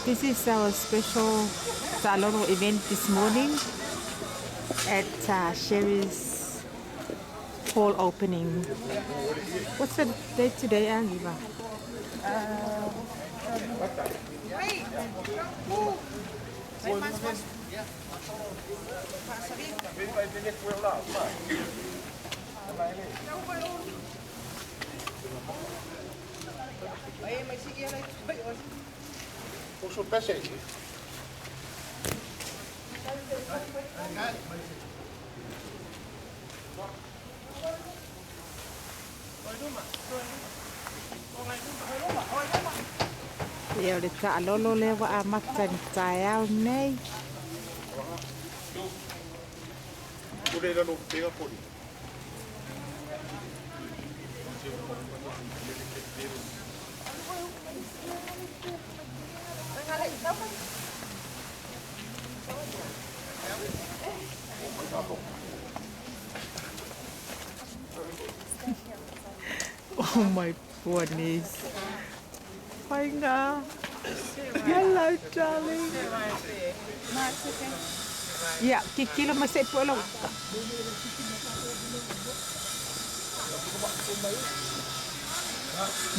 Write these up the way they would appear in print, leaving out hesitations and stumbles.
This is our special Ta'alolo event this morning at Sherry's hall opening. What's the date today, Angiva? Ia o le ta'alolo lea ua amata i le taeao nei. Oh my goodness. Painga. Hello, darling. Yeah, kikilo ma se polo.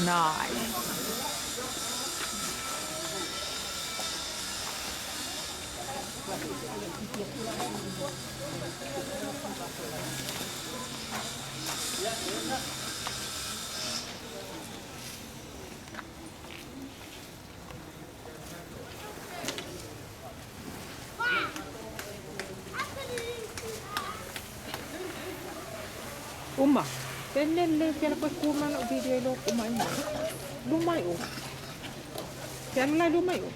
Nice. Uma. Tene le fiala koe kuma no video lo kuma ina. Lumai o. Fiala lai lumai o.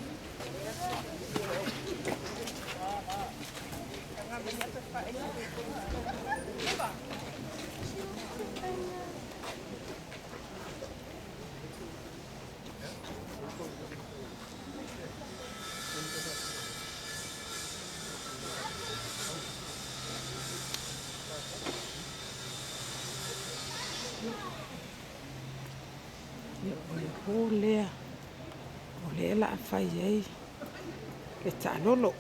Ia o le hō lea. O lea la fai ai. Le ta'alolo.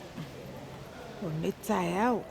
O nei taeao.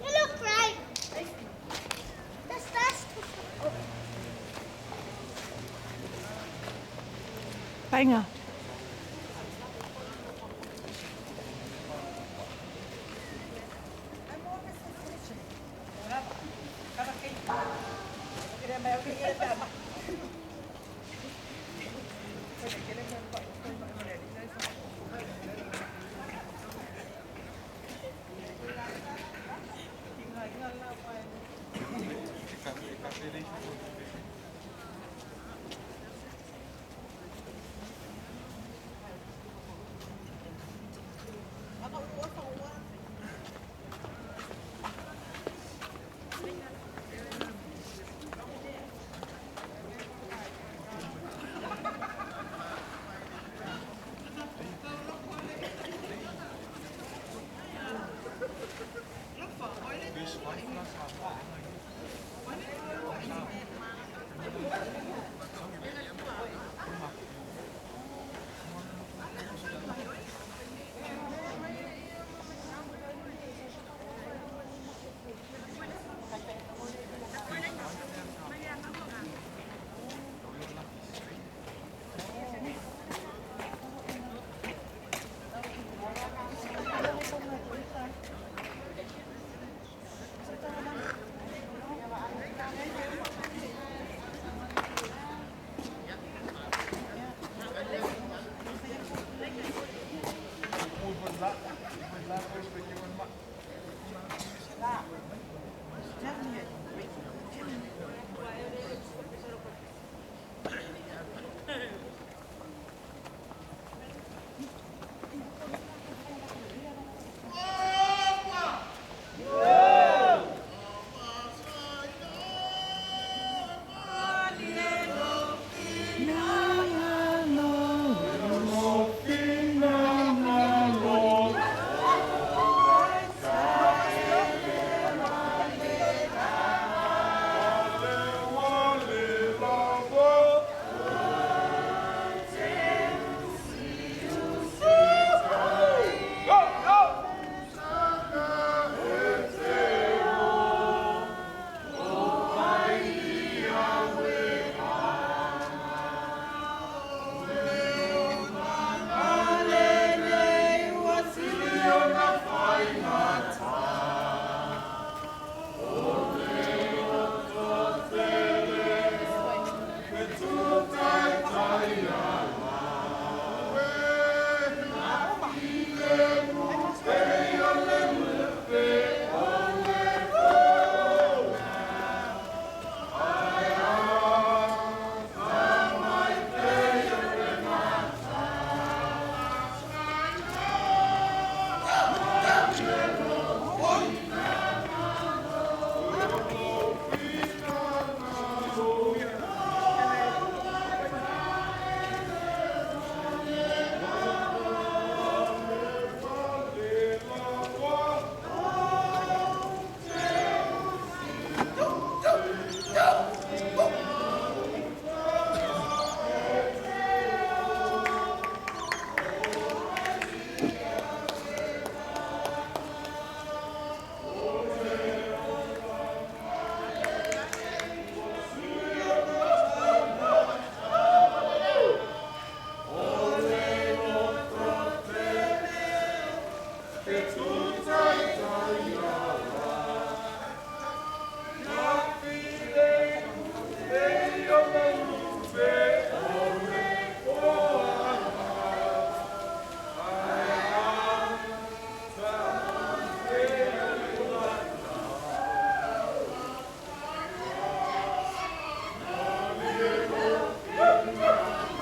You look great. That's Painga.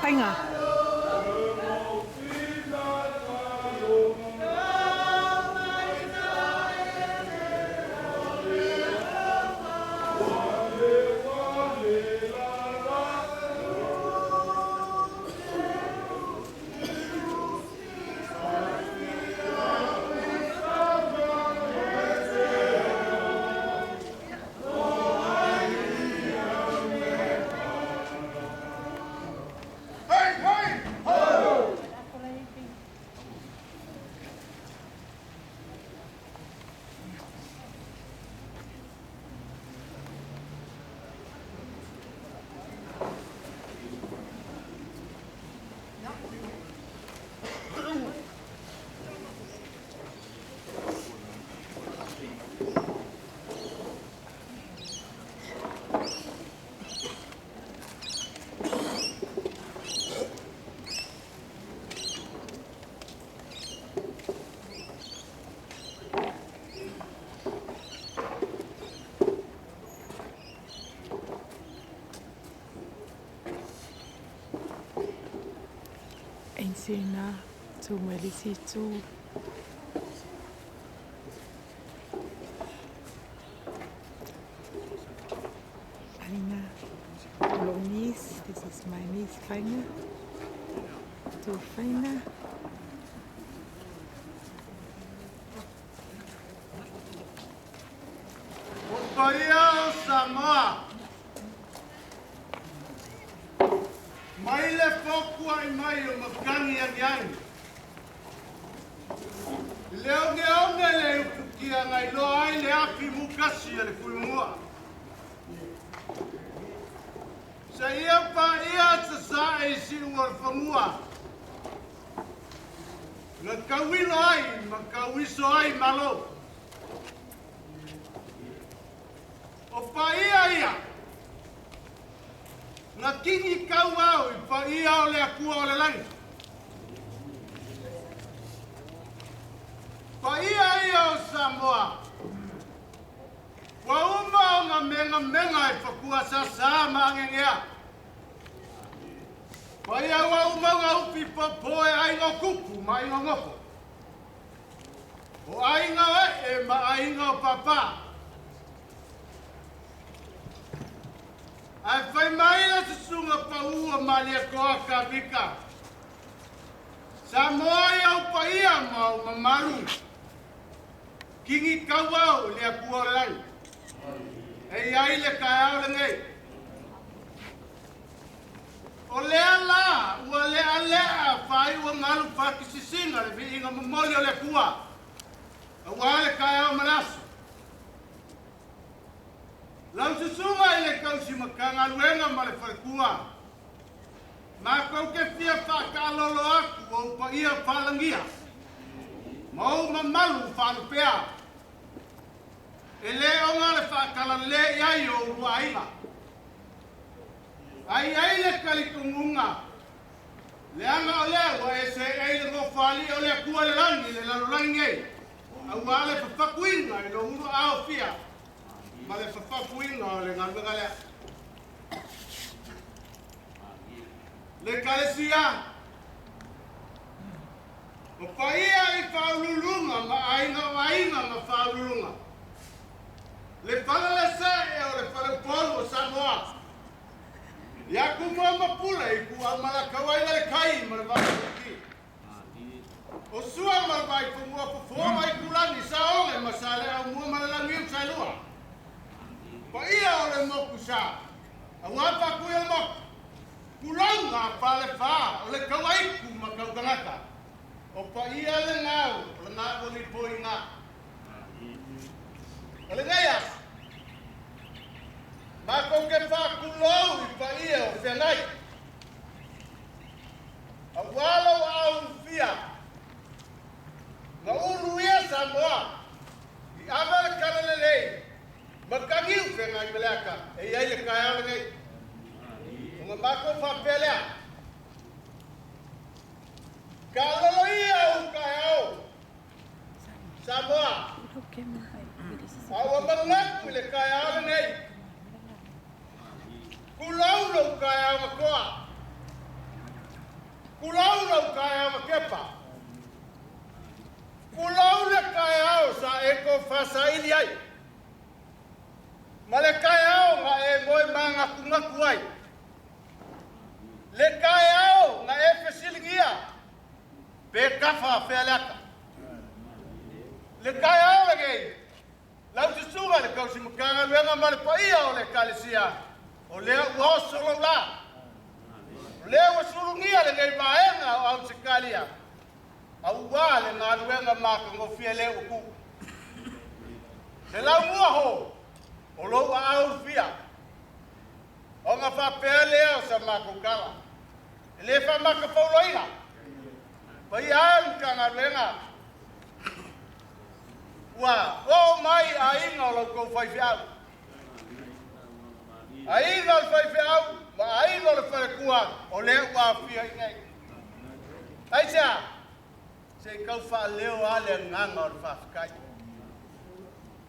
Painga. Ensina Tumelisitu. Alina niece. This is my niece Faina. To Faina. Paia o Samoa, mai le fokua'i mai o matagi agiagi, i le ogeoge le utukia na iloa ai le afi mukasi a le Fuimua. Seia paia sasae i siu o le fanua, na tauilo ai ma tauiso ai Malo. O paia ia, na kini kauao i paia o le Atua o le lagi. Paia ia o Samoa, ua uma ona megamega e fakuasāsā ma agegea. Paia ua uma ona ufi popo e aiga o tupu ma aiga o nofo. O aiga o ee ma aiga o pāpā. Ae fai mai le susuga pau o Malietoa Kavika, Samoa i ou paia ma ou mamalu, kini kauao i le Atua o le lagi. E i ai le taeao lenei. O lea la ua le'ale'a faai'u galu faakisisiga le viiga momoli o le Atua auā le taeao ma le aso. Lau susuga i le tausi Matagaluega ma le faletua, matou te fia faataalolo atu ou paia faalagia ma ou mamalu faalupea. E le ona le faatalale i ai o oulua aiga. Ae i ai le talitonuga, leaga o lea ua e seei i le nofoalii o le Atua i le lagi i le lalolagi nei, auā le fafatuina i lou ulu aofia ma le fafatuina o le galuega lea. Le Ekalesia, o paia i faauluuluga ma aiga o aiga ma faauluuluga, le falalesee o le faleupolu o Samoa, ia Tumua ma Pule i Ituau ma Alataua, Aiga i le Tai ma le Vaa o Fonoti. O Sua ma le Vaifanua, Fofo ma Aitulagi, Saole ma Saleaaumua ma le Launiu Saelua. Paia o le motu sa, auā Faatui o le motu, tulauga a Falefa o le Tauaitu ma Tautagata. O paia lena o lena ua lipoiina. O lenei aso, matou te faatulou i paia o feagai. Auā lou aao ulufia, na uluia Samoa i ave le talalelei ma tagiu Feagaimaleata e i ai le taeao lenei. Ona matou faapea lea, Taalolo ia ou taeao, Samoa, a ua manatu i le taeao lenei. Tulou lou taeao na toa, tulou lou taeao na tepa, tulou le taeao sa e tofasaili ai, ma le taeao na e moe manatunatu ai, le taeao na e fesiligia pe tafa fea le ata. Le taeao lenei, lau susuga i le tausi Matagaluega ma le paia o le Ekalesia, o lea ua oso lou lā. O lea ua sulugia lenei vaega o Ausetalia, auā le galuega matagofie lea ua tu. Le laumua ho o lou aao ulufia, ona faapea lea o sa matou tala. E le faamakafauloina, paia e o le Matagaluega, ua oo mai aiga o la outou faifeau. Aiga o le faifeau ma aiga o le faletua o lea ua aofia i inei. Aisea? Se i tau faaleo lava le agaga o le faafetai,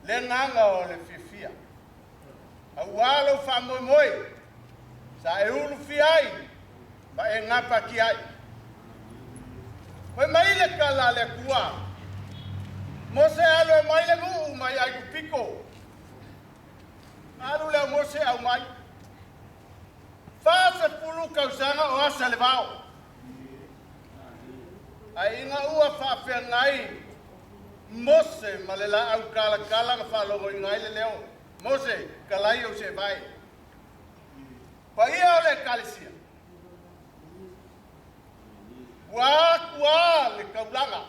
le agaga o le fiafia, auā lou faamoemoe sa e ulufia ai ma e gapatia ai. Fai mai le tala a le Atua, Mose alu e mai le nuu mai Aikupito. Alu lea o Mose aumai. 40 tausaga o asa le vao. Ae ina ua faafeagai Mose ma le laau talatala na faalogoina ai le leo Mose kalai o se vai. Paia o le ekalesia. Ua atua le taulaga.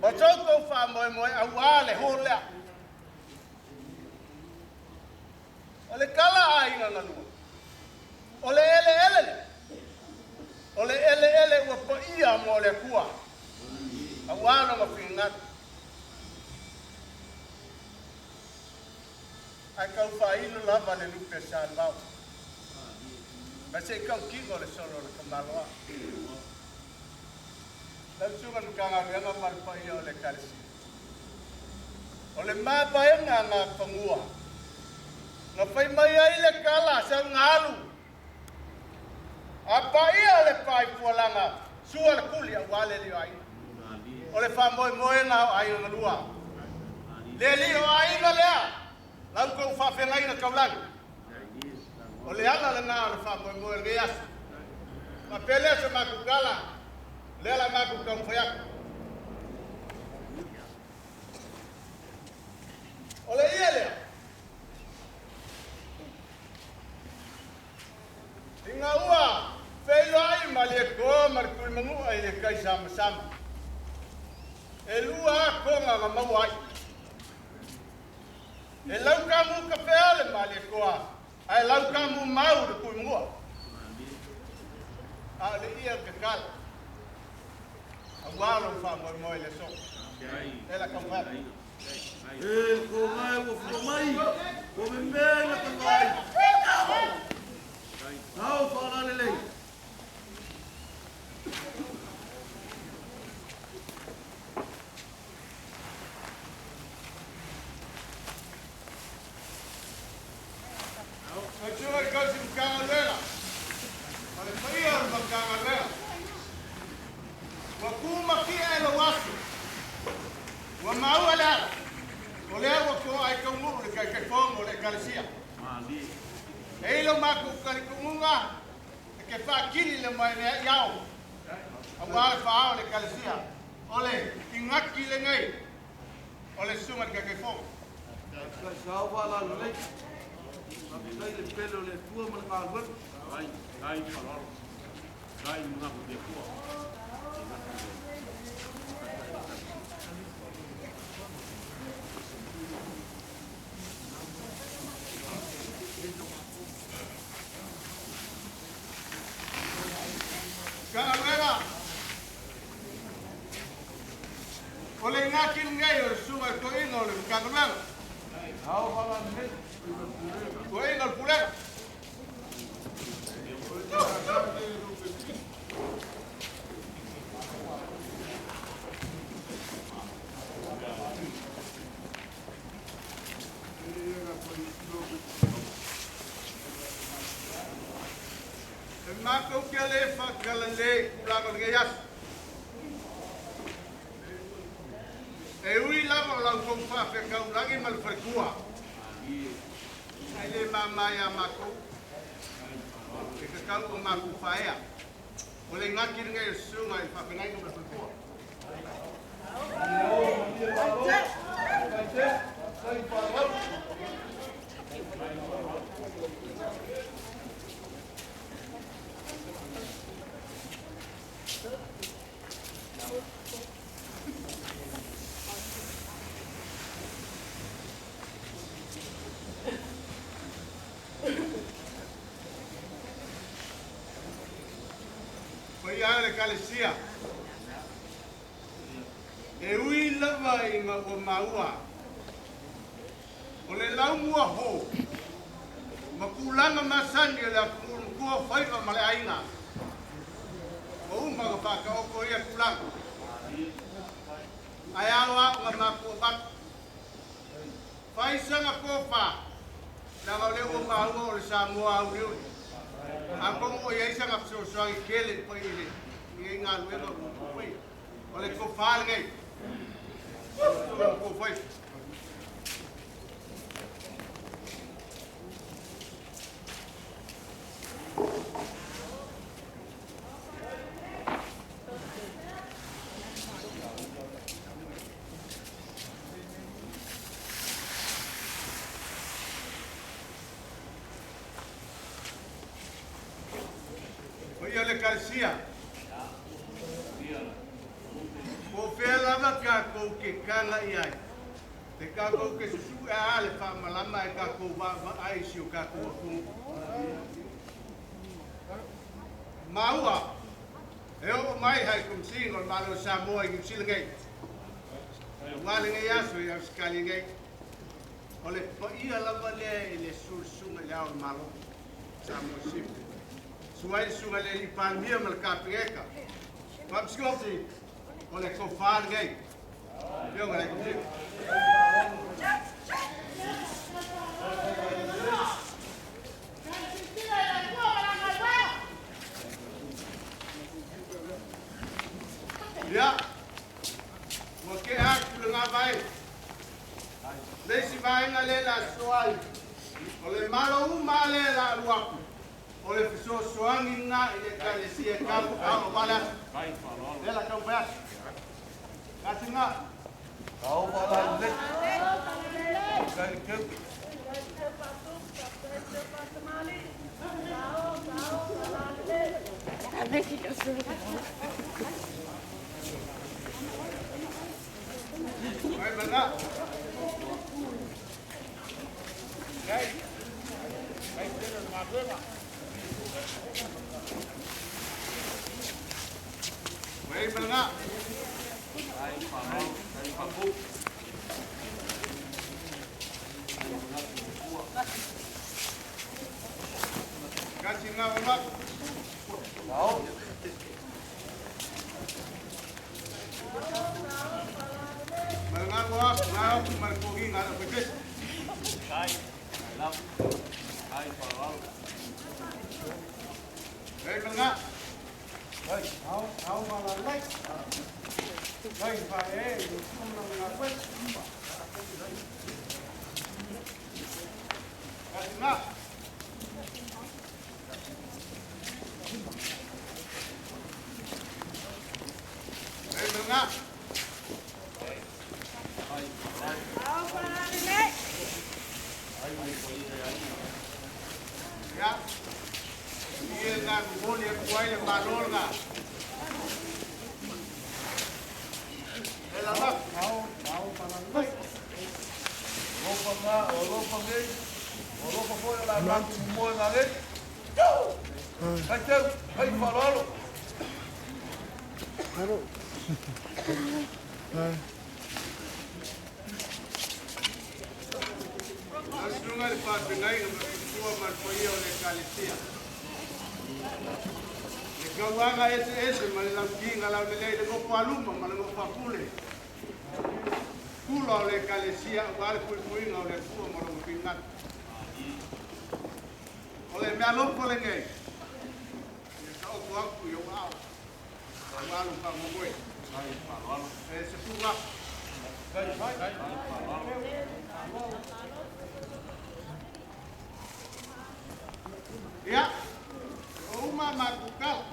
Ma so outou faamoemoe auā le hall lea. O le tala a aiga galua, o le eleele lea, o le eleele ua paia mo le Atua, auā Lona finagalo. Ae tau faailo lava le lupe a Salevao, ma se i tautino le solo o le tamaloa. Lau Susuga i le Matagaluega ma le paia o le Ekalesia, o le mavaega a Nafanua na fai mai ai le tala sau na alu a paia le paefualaga sua le tuli aua le alii o aiga. O le faamoemoega o aiga galua. Le alii o aiga lea la outou faafeagaiga taulagi. O le ala lena o le faamoemoe o lenei aso. Faapea lea sa matou tala, o lea la matou taumafai atu. O le ia lea, ina ua feiloai Malietoa ma le Tulimanua i le tai samasama, e lua atoga na maua ai. E laukamu kafea le Malietoa, ae laukamu mau le Tuimanua. A o le ia o le tatalo, aua lou faamoemoe i le aso. E la taumafai atu. E le toga e ua fua mai, ua memea i lata vaai. Tau faalalelei. Lau Susuga i le Tausi Matagaluega ma le paia o le Matagaluega, ua tumatia e lou aso, ua maua le ala, o lea ua to'a ai taunuu le Taitaifono o le Ekalesia. E i lo matou talitonuga e te faatili le maea i ao, aua le faaao o le Ekalesia, o le igati lenei o le Susuga i le Taitaifono. Sao faalalelei. Faafetai le pele o le Atua ma le galuega. Galuega, o le igati lenei o le Susuga i le Toeaina o le Matagaluega. Sao faalalelei. Toeaina o le Pulega. E matou te le faatalalelei i tulaga o lenei aso. E ui lava o la outou faafetaulagi ma le faletua, ae le mama ia matou, e tatau o matou faaea. O le igati lenei o le Susuga i le Faafeagaiga ma le faletua. Paia e o le Ekalesia, e ui lava ina ua maua o le laumua hou ma tulaga masani o le atunuu le matua o faiva ma le aiga, ua uma ona faataoto ia tulaga, ae ao lava ona matou avatu fai saga tofa, leaga o lea ua maua o le Samoa auliuli. Atonu o i ai saga fesoasoani tele i le lenei galuega ua faia. O le tofa lenei, susuga i le matua o faiva. Ekalesia. Po fea lava kākou ke kaga i ai. Te kākou ke susu e a le whaamalama e kākou wa ai si o kākou atunuu. Maua, e o mai hai kumsing o le Malo Samoa i New Zealand nei. Ua le ngai aso i Australia nei. O le paia lava lea i le susuga i le ao o le Malo. Samoa Sip. Suai le susuga le Palemia ma le Kapeneta. Faamasioti o le tofa lenei. Afioga i le Komiti. Ia, ua ke aku le ngā vai. Le isi vaega le la soai. O le malo uma le la alu aku. O le fesoasoani ngā i le ekalesia e kau au o wale aso. Le la kau vai aso. Kasi ngā. Sao faalalelei. Kai le keu. Vai mana. Vai mana. Kai faalalo. Kai faapu. Kasi ngā o Sao. Mal ngā o aku ngā aku mal kogi ngā la pepes. Kai. Lau. Kai faalalo. Vai mana. Kai, au, au malalai. Kai fa e, yo kumna nga kwe. Kasi ngā. Vai mana. Ya. Ia ngā kumoli e kuai le malo ngā. E la la. Au, au malalai. Alofa ngā, o alofa ngei. O alofa foi o la maku moe ngā ngei. Kai teu, kai faalalo. Asunga le whāpengai nga ma ma le paia o le ekalesia. Le kauanga ese ese ma le laukinga lau le lei le ngopo aluma ma le ngopo apule. Kula o le ekalesia o le puipuiga o le Atua ma lona finagalo. O le mea lofo lenei. Ia taoto aku i ou ao. Ua alu whaamomoe. E se punga. Ia, o uma makukala.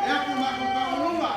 Ia ku makukala luma.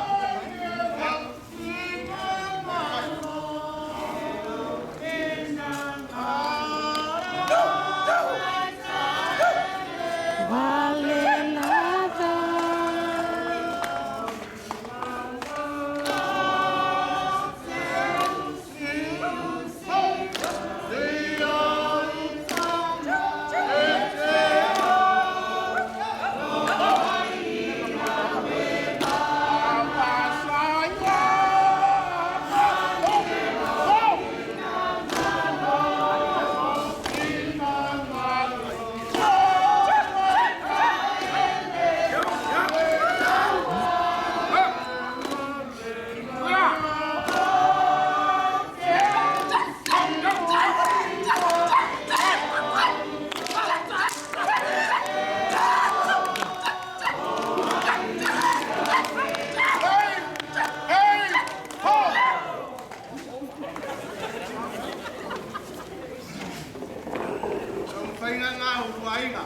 Whainga ngā huainga.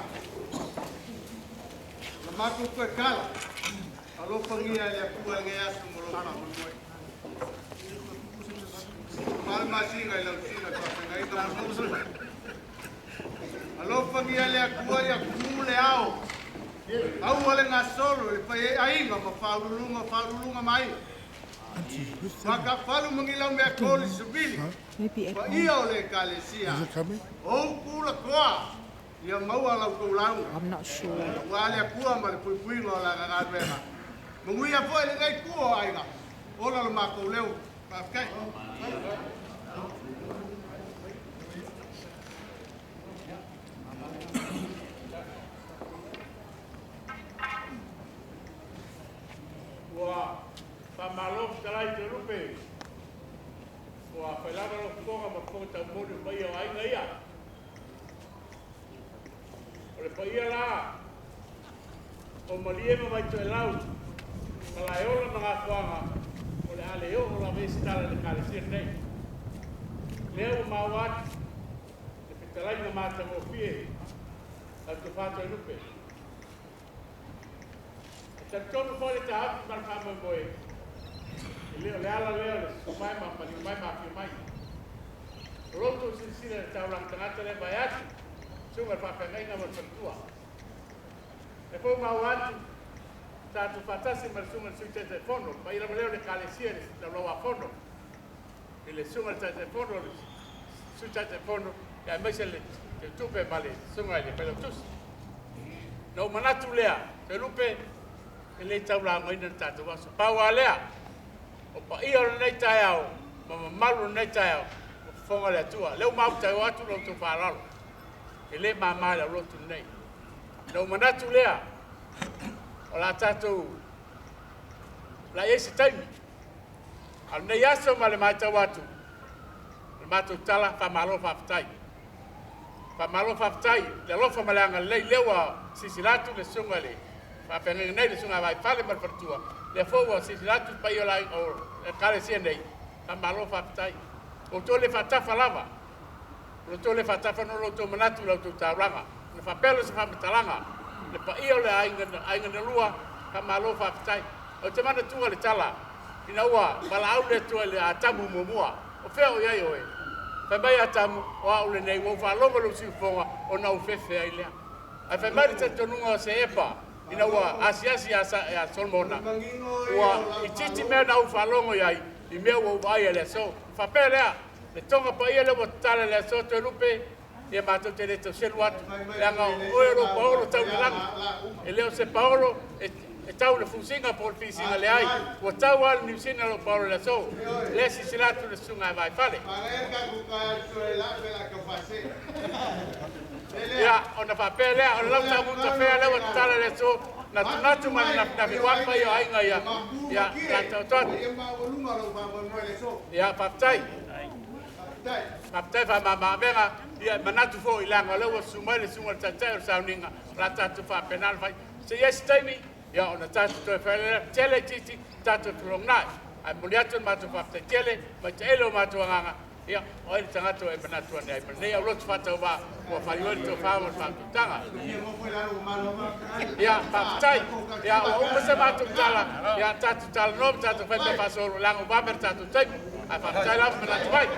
La mātou koe kala. Alofangia le Atua le aso mo lo whaamomoe. Malmasinga i lausina whawhengainga mo. Alofangia le Atua ia kumu le ao. Aua le gasolo i le fai ai aiga ma faauluuluga o faauluuluga ma aiga. Faakafalu ma Gilaumea Koli Savili, Maybe at home. paia o le Ekalesia. Is it coming? O upu ulakoa, ia maua la outou lauga. I'm not sure. Aua le Atua ma le puipuiga o lana galuega. Manuia foi lenei itu o aiga, ola lo matou leo. Faafetai. Ua faamalo fetalai Toelupe, ua fai lava lou fofoga ma fofoga taumoli o paia o aiga ia. O le paia la o Malie ma Vaitoelau, Malaeola ma Gafoaga, o le a le oo lava i se tala i le Ekalesia lenei. Lea ua maua atu le fetalaiga matagofie a le Tofa Toelupe. E talitonu foi le taofi ma le faamoemoe, e le o le ala lea o le susu mai ma maliu mai ma afio mai. O lo outou silasila i le taulaga tagata lea vaeatu, susuga i le faafeagaiga ma le faletua. E foi maua atu, tatou faatasi ma le susuga i le Sui Taitaifono, paia lava lea o le Ekalesia i le Laulau-a-Fono, i le susuga i le Taitaifono, le Sui Taitaifono, aemaise le Teutupe ma le susuga i le Failautusi. Na ou manatu lea, Toelupe, e le taulagaina le tatou aso. Pau lava lea, o paia o lenei taeao ma mamalu o lenei taeao, ua fofoga le Atua. Lea ua mautau atu lo outou faaaloalo, e le mama le aulotu lenei. Na ou manatu lea, o la tatou la i ai se taimi. A o lenei aso ma le matau atu, o le matou tala, faamalo faafetai. Faamalo faafetai le alofa ma le agalelei lea ua silasila atu le susuga i le faafeagaiga nei, le susuga a Vaifale ma le faletua, lea foi ua silasila atu le paia o le Ekalesia nei, faamalo faafetai. O outou le faatafa lava, o outou le faatafa no lo outou manatu i la outou taulaga. Na faapea lea o se faamatalaga, le paia o le aiga na lua, faamalo faafetai. Ou te manatua le tala, ina ua valaau le Atua i le Atamu muamua, o fea o i ai oe? Fai mai Atamu, o au lenei, ua ou faalogo i lou siufofoga, ona ou fefe ai lea. Ae fai mai le talitonuga o se Epa, ina ua asiasi ia Solomona, ua itiiti mea na ou faalogo i ai, i mea ua ou vaai ai i le aso. Faapea lea, le toga paia lea ua tatala i le aso Toelupe, ia matou te le tau selu atu, leaga o oe o lou paolo tau i le lagi. E le o se paolo e tau i le fusiga po o le fisiga, leai, ua tau lava le niusina lou paolo i le aso. Lea silasila atu le susuga a Vaifale. Ia, ona faapea lea, o le lau taumu tafea lea ua tatala i le aso, natunatu ma le nafinafi ua paia o aiga ia, ia, la taoto atu. Ia, faafetai. Faafetai faamama-avega, ia e manatu foi leaga o lea ua susu mai le susuga i le Taitai o le sauniga, o le a tatou faapena ona fai. Se i ai se taimi, ia ona tatou toe fai lea, tele itiiti tatou felogonai. Ae momoli atu le matou faafetai tele, mai taele o matou agaga, ia o ai le tagata ua e manatu ane ai ma lenei aulotu faatauvaa ua faaioi le tofa ma le faautautaga. Ia, faafetai. Ia, ua uma se matou tala, ia tatou talanoa ma tatou fai mea faasolo, leaga ua vave le tatou taimi. Ae faafetai lava manatu ai.